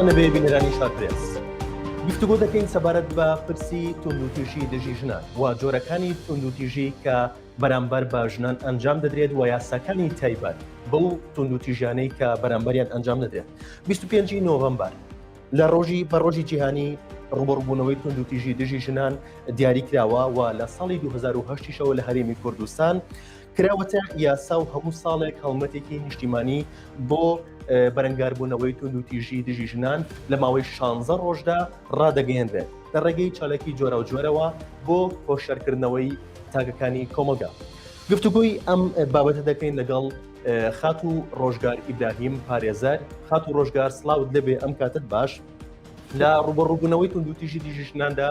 سڵاوتان لەبێ بینەرانی شارپرێس. گفتوگۆ دەکەین سەبارەت بە پرسی توندوتیژی دژی ژنان و جۆرەکانی توندوتیژی کە بەرامبەر بە ژنان ئەنجام دەدرێت و یاساکانی تایبەت بەو توندوتیژیانەی کە بەرامبەریان ئەنجام دەدرێت. 25 نۆڤەمبەر لە ڕۆژی بە ڕۆژی جیهانی ڕوبەڕوبوونەوەی توندوتیژی دژی ژنان دیاری کراوە و لە ساڵی 2010شەوە لە هەرێمی کوردستان کراوەتە یاسا و هەموو ساڵێک هەڵمەتێکی نیشتیمانی بۆ بەرەنگاربوونەوەی توندوتیژی دژی ژنان لە ماوەی 16 ڕۆژدا ڕادەگەیەنرێت لە ڕێگەی چالاکی جۆراوجۆرەوە بۆ هۆشیارکردنەوەی تاکەکانی کۆمەڵگا. گفتوگۆی ئەم بابەتە دەکەین لەگەڵ خاتوو ڕۆژگار ئیبراهیم پارێزەر. خاتوو ڕۆژگار سڵاوت لێبێ ئەم کاتت باش. لە ڕوبەڕوبوونەوەی توندوتیژی دژی ژناندا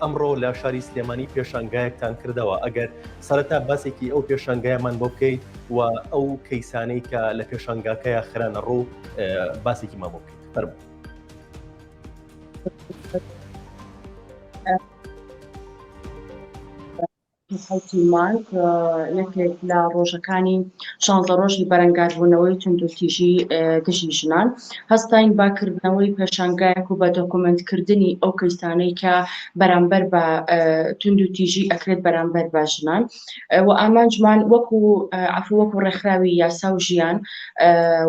ئەمڕۆ لە شاری سلێمانی پێشانگایەکتان کردەوە ئەگەر سەرەتا باسێکی ئەو پێشانگایەمان بۆ بکەیت و ئەو کەیسانەی کە لە پێشانگاکەیە خرانە ڕوو باسێکی ما بۆ بکەیت فەرموو. حەوتی مانگ یەکێک لە ڕۆژەکانی شانزە ڕۆژی بەرەنگاربوونەوەی توندوتیژی دژی ژنان هەستاین بە کردنەوەی پێشانگایەک و بە دۆکۆمێنتکردنی ئەو کەیسانەی کە بەرامبەر بە توندوتیژی ئەکرێت بەرامبەر بە ژنان و ئامانجمان وەکو عەفو وەکو ڕێکخراوی یاسا و ژیان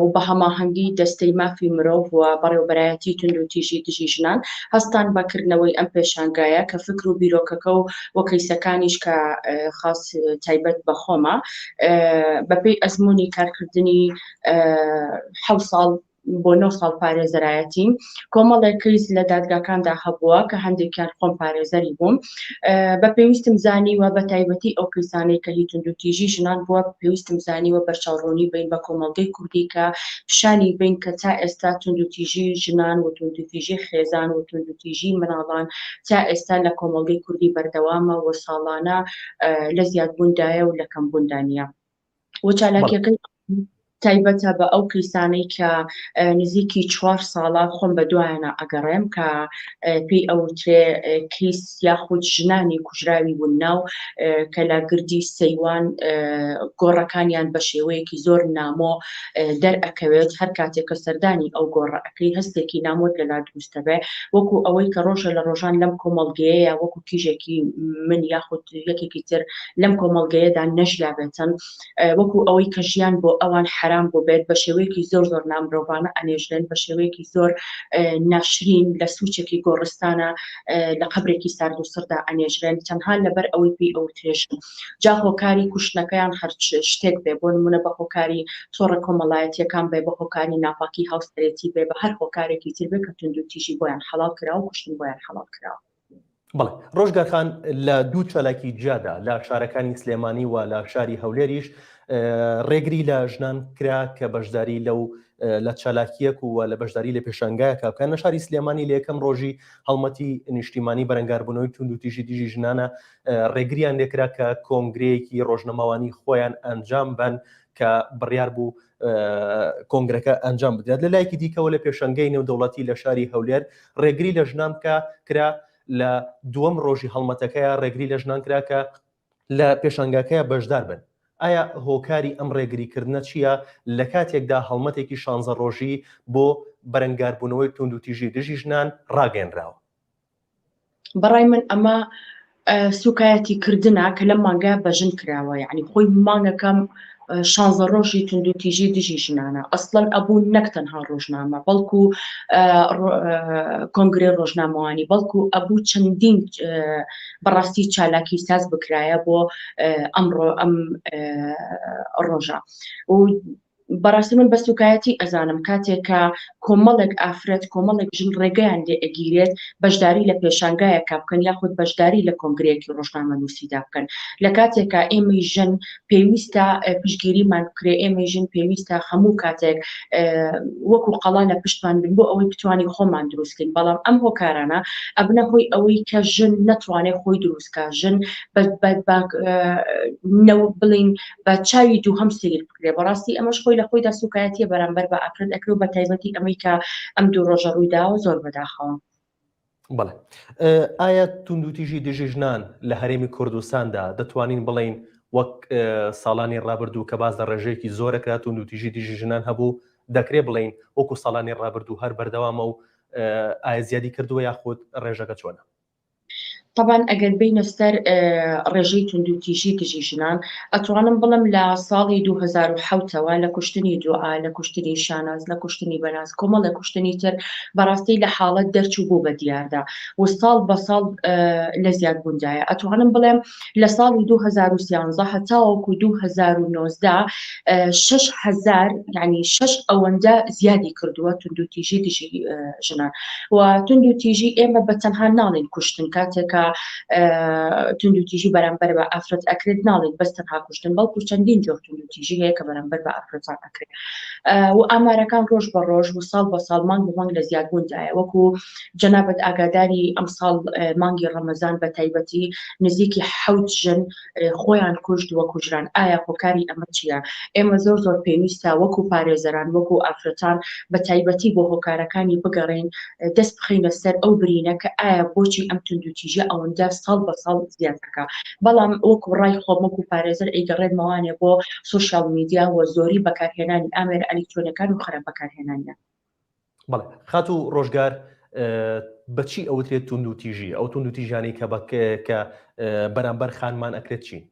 و بە هەماهەنگی دەستەی مافی مرۆڤ و بەڕێوەبەرایەتی توندوتیژی دژی ژنان هەستان بە کردنەوەی ئەم پێشانگایە کە فکر و بیرۆکەکە و و کەیسەکانیش کە خاص تایبەت بە خۆمە بەپێی ئەزمموی کارکردنی حە ساڵ بۆ 9 ساڵ پارێزەرایەتیم کۆمەڵێک کەیس لە دادگاکاندا هەبووە کە هەندێکیان خۆم پارێزەری بووم بە پێویستم زانیوە بە تایبەتی ئەو کەیسانەی کە هی توندوتیژی ژنان بووە پێویستم زانیوە بەرچاوڕوونی بین بە کۆمەڵگەی کوردی کە پیشانی بین کە تا ئێستا توندوتیژی ژنان و توندوتیژی خێزان و توندوتیژی مناڵان تا ئێستا لە کۆمەڵگەی کوردی بەردەوامە و ساڵانە لە زیادبووندایە و لە کەمبووندا نییە و چالاکیەکەی تایبەتە بە ئەو کەیسانەی کە نزیکی چوار ساڵە خۆم بە دوایانە ئەگەڕێم کە پێی ئەوترێ کەیس یاخود ژنانی کوژراوی ونناو کە لە گردی سەیوان گۆڕەکانیان بە شێوەیەکی زۆر نامۆ دەرئەکەوێت هەر کاتێک کە سەردانی ئەو گۆڕە ئەکەی هەستێکی نامۆت لەلا دروست دەبێ وەکو ئەوەی کە ڕۆژە لە ڕۆژان لەم کۆمەڵگەیەیە وەکو کیژێکی من یاخود یەکێکی تر لەم کۆمەڵگەیەدا نەژیابێتن وەکو ئەوەی کە ژیان بۆ ئەوان حەرام بۆ بێت بە شێوەیەکی زۆر زۆر نامرۆڤانە ئەنێژرێن بە شێوەیەکی زۆر ناشرین لە سوچێکی گۆڕستانە لە قەبرێکی سارد و سڕدا ئەنێژرێن تەنها لەبەر ئەوەی پێی ئەوترێژن جا هۆکاری کوشتنەکەیان هەر شتێک بێ بۆ نمونە بە هۆکاری تۆڕە کۆمەڵایەتیەکان بێ بە هۆکاری ناپاکی هاوسەرێتی بێ بە هەر هۆکارێکی تر بێ کە توندوتیژی بۆیان حەڵاڵ کرا و کوشتن بۆیان حەڵاڵ کراوە. بەڵێ ڕۆژگار خان لە دوو چالاکی جیادا لە شارەکانی سلێمانی و لە شاری هەولێریش ڕێگری لە ژنان کرا کە بەشداری لەو لە چالاکیەک و لە بەشداری لە پێشانگایەکە بکەن لە شاری سلێمانی لە یەکەم ڕۆژی هەڵمەتی نیشتیمانی بەرەنگاربوونەوەی توندوتیژی دژی ژنانە ڕێگریان لێکرا کە کۆنگرەیەکی ڕۆژنەمەوانی خۆیان ئەنجام بن کە بڕیار بوو کۆنگرەکە ئەنجام بدرێت لە لایەکی دیکەوە لە پێشەنگەی نێودەوڵەتی لە شاری هەولێر ڕێگری لە ژنان بکە کرا لە دووەم ڕۆژی هەڵمەتەکەیە ڕێگری لە ژنان کرا کە لە پێشانگاکەیە بەشدار بن ئایا هۆکاری ئەم ڕێگریکردنە چییە لە کاتێکدا هەڵمەتێکی شانزە ڕۆژی بۆ بەرەنگاربوونەوەی توندوتیژی دژی ژنان ڕاگەیەنراوە؟ بەڕای من ئەمە سوکایەتی کردنە کە لەم مانگە بە ژن کراوە یعنی خۆی مانگەکەم شانزە ڕۆژی توندوتیژی دژی ژنانە ئەسڵەن ئەبوو نەک تەنها ڕۆژنامە بەڵکو کۆنگرەی ڕۆژنامەوانی بەڵکو ئەبوو چەندین بەڕاستی چالاکی ساز بکرایە بۆ ئەمڕۆ ئەم ڕۆژە و بەڕاستی من بە سوکایەتی ئەزانم کاتێک کە کۆمەڵێک ئافرەت کۆمەڵێک ژن ڕێگەیان لێ ئەگیرێت بەشداری لە پێشانگایەکا بکەن یاخود بەشداری لە کۆنگرەیەکی ڕۆژنامەنووسیدا بکەن لە کاتێکا ئێمەی ژن پێویستە پشتگیریمان بکرێ ئێمەی ژن پێویستە هەموو کاتێک وەکو قەڵا لە پشتمان بن بۆ ئەوەی بتوانین خۆمان دروستکەین بەڵام ئەم هۆکارانە ئەبنە هۆی ئەوەی کە ژن نەتوانێت خۆی دروستکە ژن بڵین بە چاوی دووهەم سەیر بکرێ بەڕاستی ئەمەش خۆی لە خۆیدا سوکایەتیە بەرامبەر بە ئافرەت ئەکرێ و بە تایبەتی ئەمەی کە ئەم دوو ڕۆژە ڕوویداوە زۆر بەداخەوە. بەڵێ ئایا توندوتیژی دژی ژنان لە هەرێمی کوردستاندا دەتوانین بڵین وەک ساڵانی ڕابردوو کە باز لە ڕێژەیەکی زۆرەکرا توندوتیژی دژی ژنان هەبوو دەکرێ بڵێین وەکو ساڵانی ڕابردوو هەر بەردەوامە و ئایا زیادی کردووە یاخود ڕێژەکە چۆنە؟ تەبعەن ئەگەر بێینە سەر ڕێژەی توندوتیژی دژی ژنان ئەتوانم بڵێم لە ساڵی 2007ەوە لە کوشتنی دوعا لە کوشتنی شاناز لە کوشتنی بەناز کۆمەڵێ کوشتنی تر بەڕاستی لە حاڵەت دەرچوو بوو بە دیاردە و ساڵ بە ساڵ لە زیادبووندایە ئەتوانم بڵێم لە ساڵی 2013 هەتاوەکو 2019 6000 یعنی شش ئەوەندە زیادی کردووە توندوتیژی دژی ژنان و توندوتیژی ئێمە بە تەنها ناڵین کوشتن کاتێکە توندوتیژی بەرامبەر بە ئافرەت ئەکرێت ناڵین بەس تەنها کوشتن بەڵکو چەندین جۆر توندوتیژی هەیە کە بەرامبەر بە ئافرەتان ئەکرێت و ئامارەکان ڕۆژ بە ڕۆژ و ساڵ بە ساڵ مانگ بە مانگ لە زیادبووندایە وەکو جەنابت ئاگاداری ئەمساڵ مانگی ڕەمەزان بە تایبەتی نزیکی حەوت ژن خۆیان کوشت و کوژران ئایا هۆکاری ئەمە چییە؟ ئێمە زۆر زۆر پێویستە وەکو پارێزەران وەکو ئافرەتان بە تایبەتی بۆ هۆکارەکانی بگەڕێین دەست بخەینە سەر ئەو برینە کە ئایا بۆچی ئەم توندوتیژیە ئەوەندە ساڵ بە ساڵ زیاد ئەکا بەڵام وەکو ڕای خۆم وەکو پارێزەر ئەیگەڕێنمەوانێ بۆ سۆشیال میدیا و زۆری بەکارهێنانی ئامێرە ئەلیکترۆنیەکان و خراپ بەکارهێنانیان. بەڵێ خاتوو ڕۆژگار بەچی ئەوترێت توندوتیژی ئەو توندوتیژانەی کە کە بەرامبەر خانمان ئەکرێت چین؟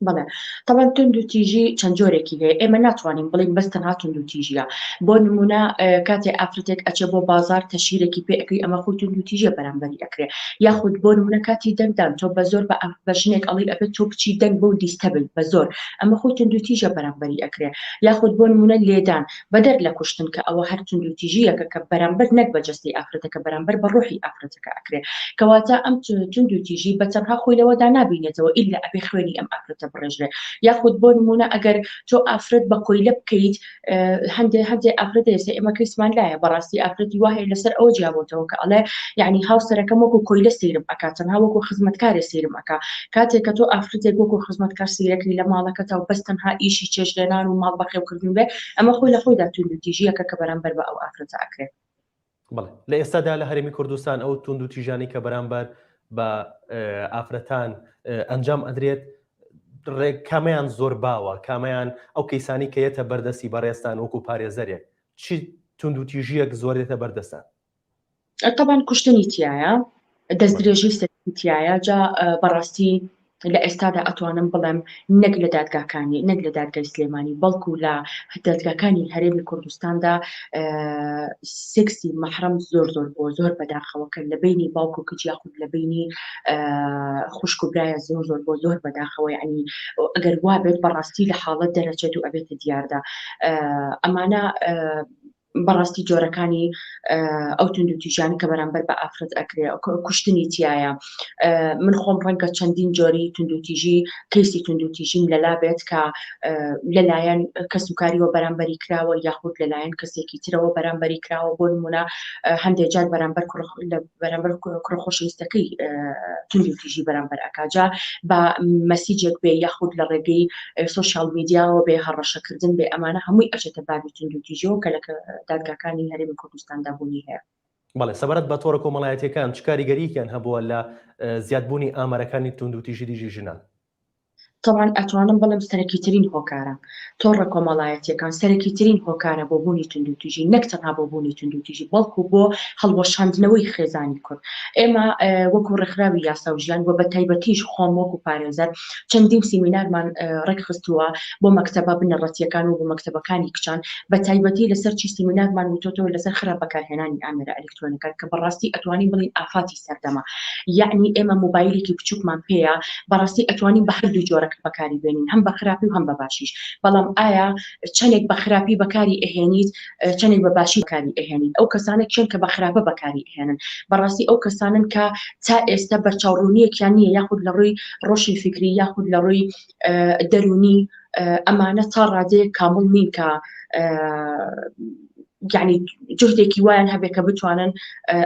بەڵێ تەبعەن توندوتیژی چەند جۆرێکی هەیە ئێمە ناتوانین بڵین بەس تەنها توندوتیژیە بۆ نمونە کاتێ ئافرەتێک ئەچێ بۆ بازار تەشیرێکی پێ ئەکری ئەمە خۆی توندوتیژیە بەرامبەری ئەکرێ یاخود بۆ نمونە کاتی دەنگدان تۆ بە زۆر بە ژنێک ئەڵی ئەبێت تۆ بچی دەنگ بەو لیستە بی بە زۆر ئەمە خۆی توندوتیژە بەرامبەری ئەکرێ یاخود بۆ نمونە لێدان بەدەر لە کوشتن کە ئەوە هەر توندوتیژییەکە کە بەرامبەر نەک بە جەستەی ئافرەتەکە بەرامبەر بە ڕۆحی ئافرەتەکە ئەکرێ کەواتە ئەم توندوتیژی بە تەنها خۆی لەوەدا نابینێتەوە ئیلا ئەبێ خوێنی ئەم ئافرەتە بڕێژرێ یاخود بۆ نمونە ئەگەر تۆ ئافرەت بە کۆیلە بکەیت هەندێ هەندێ ئافرەت ئێستا ئێمە کەیسمان لایە بەڕاستی ئافرەتی وا هەیە لەسەر ئەوە جیابۆتەوە کە ئەڵێ یعنی هاوسەرەکەم وەکو کۆیلە سەیرم ئەکا تەنها وەکو خزمەتکارێ سەیرم ئەکا کاتێک کە تۆ ئافرەتێک وەکو خزمەتکار سەیرەکەی لە ماڵەکەتا و بەس تەنها ئیشی چێشتلێنان و ماڵ بەخێوکردن بێ ئەمە خۆی لە خۆیدا توندوتیژییەکە کە بەرامبەر بە ئەو ئافرەتە ئەکرێ. بەڵێ لە ئێستادا لە هەرێمی کوردستان ئەو توندوتیژانەی کە بەرامبەر بە ئافرەتان ئەنجام ئەدرێت ڕێک کامیان زۆر باوە کامیان ئەو کەیسانی کە یەتە بەردەستی بەڕێزتان وەکو پارێزەرێک چی توندوتیژیەک زۆر دێتە بەردەستان؟ تەبان کوشتنی تایە دەستدرێژی سەری تایە جا بەڕاستی لە ئێستادا ئەتوانم بڵێم نەک لە دادگاکانی نەک لە دادگای سلێمانی بەڵکو لە دادگاکانی هەرێمی کوردستاندا سێکسی مەحرەم زۆر زۆر بۆ زۆر بەداخەوە کە لە بینی باوک و کچ یاخود لە بینی خوشک و برایە زۆر زۆر بۆ زۆر بەداخەوە یعنی ئەگەر وا بێت بەڕاستی لە حاڵەت دەرەچێت و ئەبێتە دیاردا ئەمانە بەڕاستی جۆرەکانی ئەو توندوتیژیانە کە بەرامبەر بە ئافرەت ئەکرێ کوشتنی تایە من خۆم ڕەنگە چەندین جۆری توندوتیژی کەیسی توندوتیژیم لەلا بێت کە لەلایەن کەسوکاریەوە بەرامبەری کراوە یاخود لەلایەن کەسێکی ترەوە بەرامبەری کراوە بۆ نمونە هەندێک جار بەرامبەر بەرامبەر کوڕە خۆشەویستەکەی توندوتیژی بەرامبەر ئەکا جا بە مەسیجێک بێ یاخود لە ڕێگەی سۆشیال میدیاوە بێ هەڕەشەکردن بێ ئەمانە هەمووی ئەچێتە بابی توندوتیژیەوە کە لە دادگاکانی هەرێمی کوردستاندا بوونی هەیە. بەڵێ سەبارەت بە تۆڕە کۆمەڵایەتیەکان چ کاریگەریەکیان هەبووە لە زیادبوونی ئامارەکانی توندوتیژی دژی ژنان؟ تەبعەن ئەتوانم بڵێم سەرەکیترین هۆکارە تۆڕە کۆمەڵایەتیەکان سەرەکیترین هۆکارە بۆ بوونی توندوتیژی نەک تەنها بۆ بوونی توندوتیژی بەڵکو بۆ هەڵوەشاندنەوەی خێزانی کورد ئێمە وەکو ڕێکخراوی یاسا و ژیان و بە تایبەتیش خۆم وەکو پارێزەر چەندین سیمینارمان ڕێکخستووە بۆ مەکتەبە بنەڕەتیەکان و بۆ مەکتەبەکانی کچان بە تایبەتی لەسەر چی سیمینارمان وتۆتەوە لەسەر خراپ بەکارهێنانی ئامێرە ئەلیکترۆنەکان کە بەڕاستی ئەتوانین بڵین ئافاتی سەردەمە یەعنی ئێمە مۆبایلێکی بچووکمان پێیە بەڕاستی ئەتوانین بە هەردوو جۆرەکە بەکاری بێنین هەم بە خراپی و هەم بە باشیش بەڵام ئایا چەندێک بە خراپی بەکاری ئەهێنیت چەندێک بە باشی بەکاری ئەهێنیت ئەو کەسانە کێن کە بە خراپە بەکاری ئەهێنن بەڕاستی ئەو کەسانن کە تا ئێستا بەرچاوڕوونیەکیان نییە یاخود لە ڕووی ڕۆشن فیکری یاخود لە ڕووی دەروونی ئەمانە تا ڕادەیەک کامڵ نین کە یعنی جهدێکی وایان هەبێ کە بتوانن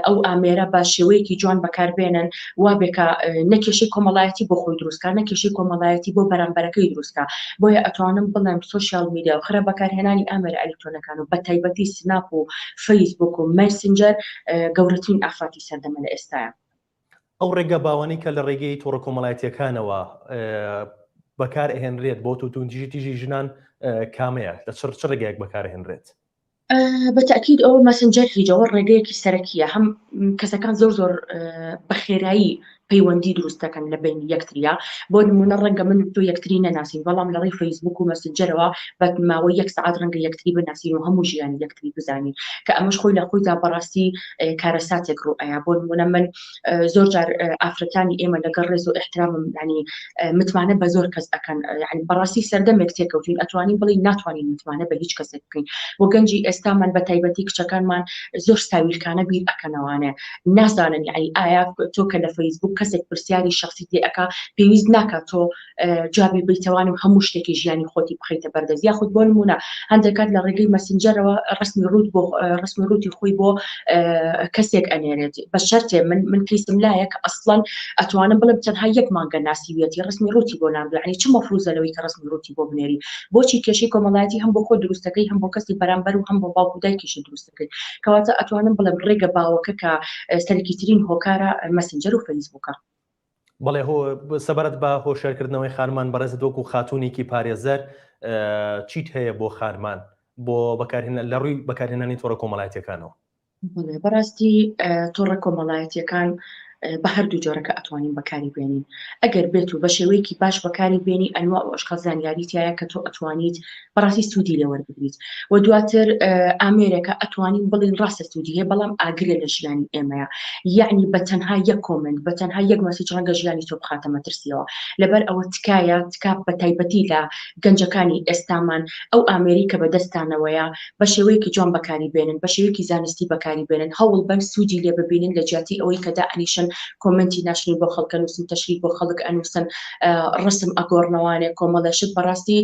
ئەو ئامێرە بە شێوەیەکی جوان بەکاربێنن وا بێ کە نەکێشەی کۆمەڵایەتی بۆ خۆی دروستکە نەکێشەی کۆمەڵایەتی بۆ بەرامبەرەکەی دروستکە بۆیە ئەتوانم بڵێم سۆشیال میدیا و خراپ بەکارهێنانی ئامێرە ئەلیکترۆنەکان و بە تایبەتی سناپ و فەیسبوک و مێسنجەر گەورەترین ئافاتی سەردەمە لە ئێستاە. ئەو ڕێگە باوانەی کە لە ڕێگەی تۆڕە کۆمەڵایەتیەکانەوە بەکار ئەهێنرێت بۆ توندوتیژی تیژی ژنان کامەیە لە چ ڕێگایەک بەکارهێنرێت؟ بە تەئکید ئەوە مەسنجەر هیچ ئەوە ڕێگەیەکی سەرەکیە هەم کەسەکان زۆر زۆر بە خێرایی پەیوەندی دروست دەکەن لە بینی یەکتریا بۆ نمونە ڕەنگە من تۆ یەکتری نەناسین بەڵام لە ڕێی فەیسبوک و مەسنجەرەوە بە ماوەی یەک سەعات ڕەنگە یەکتری بناسین و هەموو ژیانی یەکتری بزانین کە ئەمەش خۆی لە خۆیدا بەڕاستی کارەساتێک ڕوو ئەیا بۆ نمونە من زۆر جار ئافرەتانی ئێمە لەگەڵ ڕێز و احترامم ینی متمانە بە زۆر کەس ئەکەن یعنی بەڕاستی سەردەمێک تێکەوتین ئەتوانین بڵێ ناتوانین متمانە بە هیچ کەسێک بکەین و گەنجی ئێستامان بە تایبەتی کچەکانمان زۆر ساویلکانە بیر ئەکەنەوانێ نازانن یعنی ئایا تۆ کە لە فەیسبوک کەسێک پرسیاری شخصی لێ ئەکا پێویست ناکات تۆ جوابی بیتەوان و هەموو شتێکی ژیانی خۆتی بخەیتە بەردەست یاخود بۆ نمونە هەندێک کات لە ڕێگەی مەسنجەرەوە ڕسمی ڕووت بۆ ڕسمی ڕووتی خۆی بۆ کەسێک ئەنێرێت بە شەرتێ من من کەیسم لایە کە ئەسڵەن ئەتوانم بڵێم تەنها یەک مانگە ناسیویەتی ڕسمی ڕووتی بۆ ناردووە یعنی چ مەفروزە لەوەی کە ڕسمی ڕووتی بۆ بنێری بۆچی کێشەی کۆمەڵایەتی هەم بۆ خۆ دروستەکەی هەم بۆ کەسی بەرامبەر و هەم بۆ باوک و دایکیشی دروستەکەی کەواتە ئەتوانم بڵێم ڕێگە باوەکە کە سەرەکیترین هۆکارە مەسنجەر و فەیسبووکە. بەڵێ هۆ سەبارەت بە هۆشیارکردنەوەی خانمان بەڕێزت وەکو خاتوونێکی پارێزەر چیت هەیە بۆ خانمان بۆ بەکارهێنان لە ڕووی بەکارهێنانی تۆڕە کۆمەڵایەتیەکانەوە؟ بەڵێ بەڕاستی تۆڕە کۆمەڵایەتیەکان بە هەردوو جۆرەکە ئەتوانین بەکاری بێنین ئەگەر بێت و بە شێوەیەکی باش بەکاری بێنی ئەنوا و ئەشکال زانیاری تایە کە تۆ ئەتوانیت بەڕاستی سوودی لێ وەربگریت و دواتر ئامێرێکە ئەتوانین بڵین ڕاستە سوودی هەیە بەڵام ئاگرە لە ژیانی ئێمەیە یعنی بە تەنها یەک comment بە تەنها یەک message ڕەنگە ژیانی تۆ بخاتە مەترسیەوە لەبەر ئەوە تکایە تکا بە تایبەتی لە گەنجەکانی ئێستامان ئەو ئامێری کە بەدەستانەوەیە بە شێوەیەکی جوان بەکاری بێنن بە شێوەیەکی زانستی بەکاری بێنن هەوڵ بەن سوودی لێ ببینن لە جیاتی ئەوەی کە دائەنیشن comment ی ناشرین بۆ خەڵک ئەنووسن تەشریف بۆ خەڵک ئەنووسن ڕسم ئەگۆڕنەوانێ کۆمەڵێ شت بەڕاستی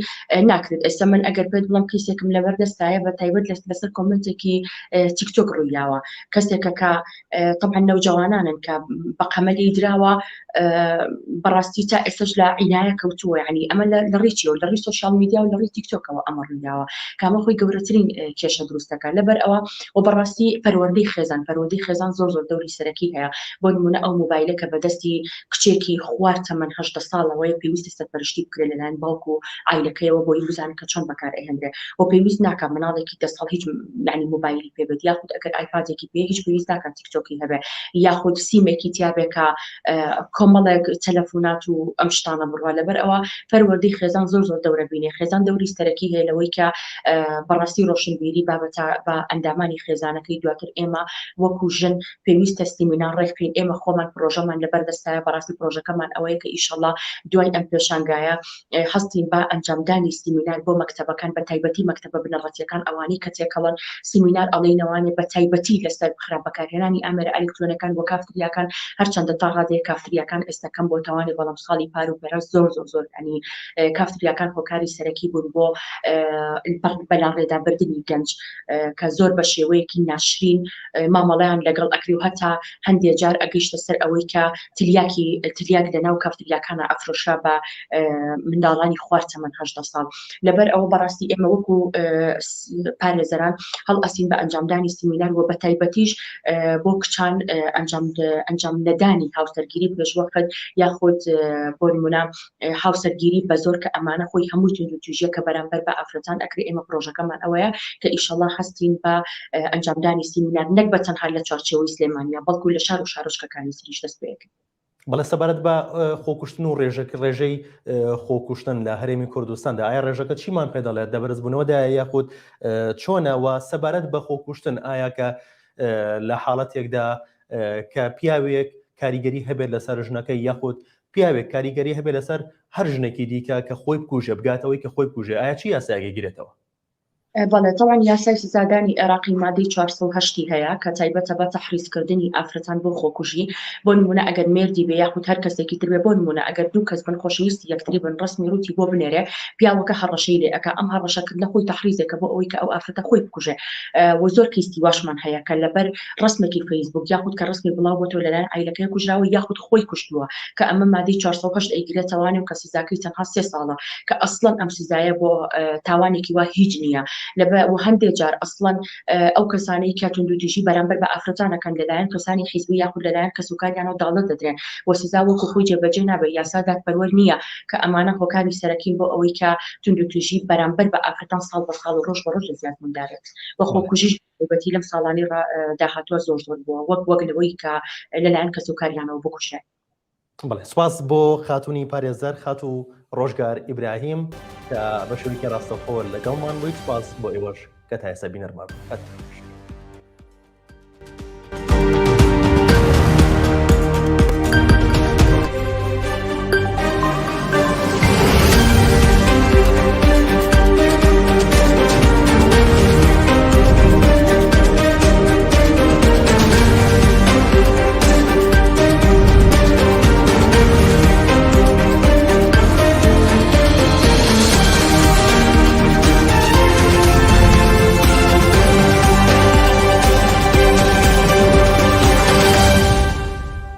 ناکرێت ئێستا من ئەگەر پێت بڵم کەیسێکم لەبەردەستایە بە تایبەت لەسەر comment ێکی تیکتۆک ڕوویاوە کەسێکە کە طبعا نەوجەوانانن کە بە قەمەلی دراوە بەڕاستی تا ئێستش لە عینایە کەوتووە ینی ئەمە لە ڕیچیەوە لە ڕی social media و لە ڕی تیکتۆکەوە ئەمە ڕوویاوە کامە خۆی گەورەترین کێشە دروستەکە لەبەر ئەوە و بەڕاستی پەروەردەی خێزان پەروەردەی خێزان زۆر زۆر دەوری سەرەکی هەیە بۆ نمونە ئەو مۆبایلە کە بەدەستی کچێکی خوار تەمەن 18 ساڵەوەی پێویستە سەرپەرشتی بکرێت لەلایەن باوک و عایلەکەیەوە بۆی بزانن کە چۆن بەکار ئەهێنرێ و پێویست ناکا مناڵێکی دە ساڵ هیچ یعنی مۆبایلی پێ بێت یاخود ئەگەر ئایپادێکی پێ هیچ پێویست ناکا تیکتۆکی هەبێ یاخود سیمێکی تیابێ کە کۆمەڵێک تەلەفۆنات و ئەم شتانە بڕوا لەبەر ئەوە پەروەردەی خێزان زۆر زۆر دەورە بینێ خێزان دەوری سەرەکی هەیە لەوەی کە بەڕاستی ڕۆشنبیری بابەتە بە ئەندامانی خێزانەکەی دواتر ئێمە وەکو ژن پێویستە سیمینار ڕێکخین ئێمە خۆمان پرۆژەمان لەبەردەستایە بەڕاستی پرۆژەکەمان ئەوەیە کە ئیشەڵا دوای ئەم پێشانگایە هەستین بە ئەنجامدانی سیمینار بۆ مەکتەبەکان بە تایبەتی مەکتەبە بنەڕەتیەکان ئەوانەی کە تێکەڵن سیمینار ئەڵێینەوانێ بە تایبەتی لەسەر خراپ بەکارهێنانی ئامێرە ئەلکترۆنەکان بۆ کافتریاکان هەرچەندە تا ڕادەیەک کافتریاکان ئێستا کەم بۆتەوانێ بەڵام ساڵی پار و پێرا زۆر زۆر زۆر ئەنی کافتریاکان هۆکاری سەرەکی بوون بۆ بەلاڕێدابردنی گەنج کە زۆر بە شێوەیەکی ناشرین مامەڵەیان لەگەڵ ئەکری و هەتا هەندێ جار ئەگەیشتە سەر ئەوەی کە تلیاکی تلیاک لە ناو کافتریاکانە ئەفرۆشرا بە منداڵانی خوار تەمەن 18 ساڵ لەبەر ئەوە بەڕاستی ئێمە وەکو پارێزەران هەڵئەسین بە ئەنجامدانی سیمینار و بە تایبەتیش بۆ کچان ئەنجام ئەنجام نەدانی هاوسەرگیری پێشوەخت یاخود بۆ نمونە هاوسەرگیری بە زۆر کە ئەمانە خۆی هەموو توندوتیژیە کە بەرامبەر بە ئافرەتان ئەکرێ ئێمە پرۆژەکەمان ئەوەیە کە ئیشەڵا هەستین بە ئەنجامدانی سیمینار نەک بە تەنها لە چوارچێوەی سلێمانیا بەڵکو لە شار و شارۆچکەکانی تریش دەست پێ بەڵێ سەبارەت بە خۆکوشتن و ڕێژەک ڕێژەی خۆکوشتن لە هەرێمی کوردستاندا ئایا ڕێژەکە چیمان پێ دەڵێت دەبەرزبوونەوەدایە یاخود چۆنە و سەبارەت بە خۆکوشتن ئایا کە لە حاڵەتێکدا کە پیاوێک کاریگەری هەبێت لەسەر ژنەکەی یاخود پیاوێک کاریگەری هەبێت لەسەر هەر ژنێکی دیکە کە خۆی بکوژێ بگاتەوەی کە خۆی بکوژێ ئایا چی یاسایەکی گرێتەوە؟ بەڵێ تەوان یاسای سزادانی عێراقی مادەی 408 هەیە کە تایبەتە بە تەحریزکردنی ئافرەتان بۆ خۆکوژی بۆ نمونە ئەگەر مێردی بێ یاخود هەر کەسێکی تر بێ بۆ نمونە ئەگەر دوو کەس بن خۆشەویستی یەکتری بن ڕسمی ڕووتی بۆ بنێرێ پیاوەکە هەڕەشەی لێ ئەکا ئەم هەڕەشەکردنە خۆی تەحریزێکە بۆ ئەوەی کە ئەو ئافرەتە خۆی بکوژێ و زۆر کەیسی واشمان هەیە کە لەبەر ڕسمێکی فەیسبوک یاخود کە ڕسمی بڵاو بۆتەوە لەلایەن عایلەکەی کوژراوە یاخود خۆی کوشتووە کە ئەمە مادەی 408 ئەیگرێتەوانێ و کە سزاکەی تەنها سێ ساڵە کە ئەسڵەن ئەم سزایە بۆ تاوانێکی وا هیچ نییە. لە و هەندێک جار ئەسڵەن ئەو کەسانەی کە توندوتیژی بەرامبەر بە ئافرەتان ئەکەن لەلایەن کەسانی حیزبی یاخود لەلایەن کەسوکاریانەوە داڵدە دەدرێن و سزا وەکو خۆی جێبەجێ نابێت، یاسا دادپەروەر نییە کە ئەمانە هۆکاری سەرەکین بۆ ئەوەی کە توندوتیژی بەرامبەر بە ئافرەتان ساڵ بە ساڵ و ڕۆژ بە ڕۆژ لە زیادبووندا بێت و خۆکوژیش بەتایبەتی لەم ساڵانەی داهاتووە زۆر زۆر بووە وەک وەک لەوەی کە لەلایەن کەسوکاریانەوە بکوژرێن. بەڵێ سوپاس بۆ خاتونی پارێزەر خاتوو ڕۆژگار ئیبراهیم کە بە شێوەیەکی ڕاستەوخۆ لەگەڵمان بوویت سوپاس بۆ ئێوەش کە تا ئێستا بینەرمان بوون.